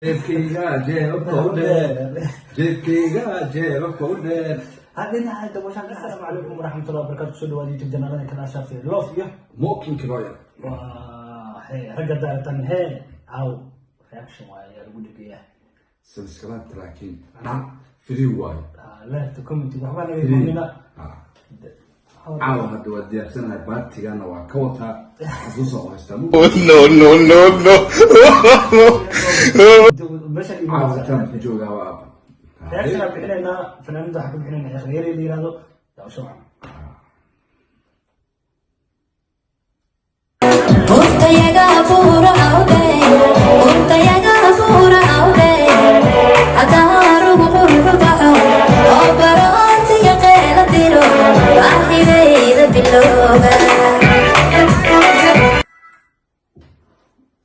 Jeebkayga jeebabka u dheer, jeebkayga jeebabka u dheer. Dhinaca dabashaan. Assalaamu calaykum waraxmatullahi wabarakatu. Kusoo dhawaada YouTube janaalada kala Shaafi Love iyo Mokinki Royal. Waa he ragga daaratan hee caaw reaction waaye ayaa lagu dhegeeyaa. Subscribe laakiin free waayo. Leerta comment waxbaa naga Free. imaanina. Caawa hadda waa diyaarsanahay, baatigana waa ka wataa, xasuusa oo haystaa. No, no, no, no. Meesha Caawa intaan ku joogaa waa aaba. Reaction aan bixinaynaa, fanaaniinta waxaan ka bixinaynaa Ikhyaari la yihahdo daawasho wacan.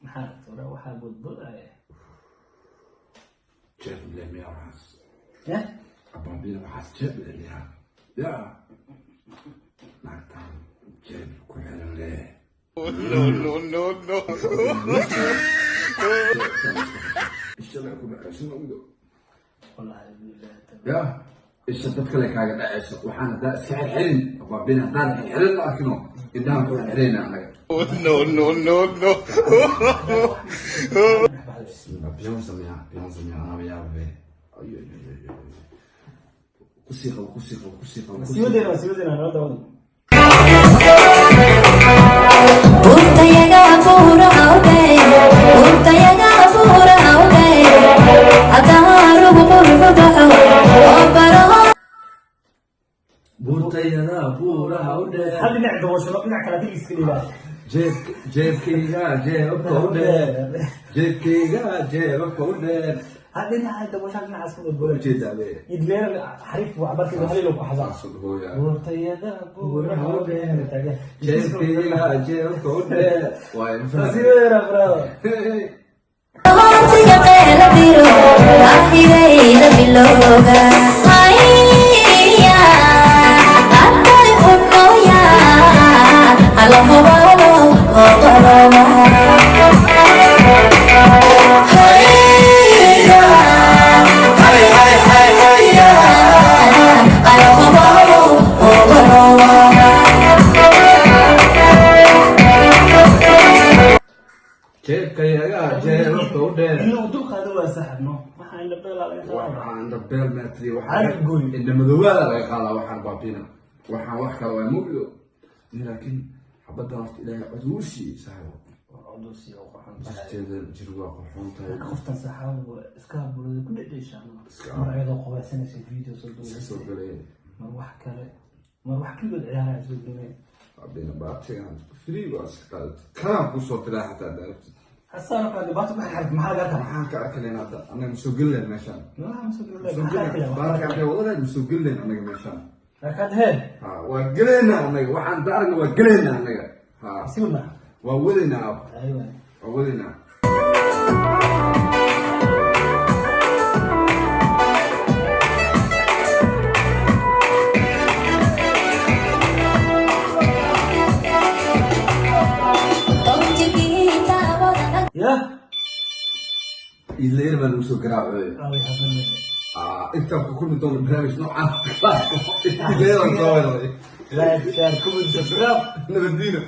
Maxaa tura waxaa budbudaya? Jeeb leh miyaa waxaas? Eh? Abaabina waxaas jeeb leh miyaa? Yaa naagtaan jeeb ku xiran leh. No, no, no, no. Isha leh ku dhacayso ma Wallahi billahi. Ya isha dad kale kaaga dhacayso, waxaan haddaa iska xirxirin abaabina, haddaan xirxirin la arkino indhahan ku xirxirayna annaga. No, no, no, no. Bismillah, Beyonce miyaa? Beyonce miyaa? Anaba yaababe. Ay, ay, ay, ay, ay. Kusii qabo, kusii qabo, kusii qabo, kusii Sii wadayna, sii wadayna, nala daawada. Buurtayada buuraha u dheer. Hal dhinac daawashado, dhinac kale hadii iska dhiibaa. Jeebkayga jeebabka u dheer, jeebkayga jeebabka u dheer. Hal dhinaca daawashaan dhinacaas ka budbuday. Ujeedaa be. Idleer xariif waa barkii halilo ku xasaa. Saas hooya. Buurtayada buuraha u dheer. Jeebkayga jeebabka u dheer waay ma Sii fahmi. wadayna, brother. Jeebkayaga jeebabka u dheer. Inuu dul qaado waa saaxibno. Waxaa indha beelaa laga qaadaa. Waxaan indha beel maatri. Caadi gooy. Indha madoobaada laga qaadaa waxaan baabina, waxaan wax kale waa mugdo, laakiin xabaddan horta Ilaahay cod wuu siiyey saaxibo. Cudusi oo qurxoon tahay. Jirteeda jir waa qurxoon tahay. Qoftan saxaabo iska bulada ku dhedheeshaan. Iska- Mar ayadoo qubaysanaysa video soo Iska duubay. soo galay. Mar wax kale. Mar wax keligood ciyaaraya soo duubay. Baabina baatigan free waa iska qaadat, kanaan kusoo diraa xataa daarabtid. Xasaan waxaa dhibaato ku xirxirtay, maxaa laga arkaa? Maxaan ka arki lahayn hadda annaga? Ma soo geli lahayn meeshaan? Ma soo Ma geli soo lahayn. geli Maxaa kale? baatigan waxay wada lahayd, ma soo geli lahayn annaga meeshaan? Laakiin hee. Ha, waa gelaynaa annaga, waxaan daaragna waa gelaynaa annaga. Ha. Sii wadnaa. Waa wadaynaa ab. Aywa. Waa wadaynaa. Yah. Iidlayar baa lagu soo garaacooy. Aaway habanay. Intaan ku kulmi doono barnaamij noocaan, iidlayaraan soo weeraray. Like, share, comment, subscribe. Nabadiino.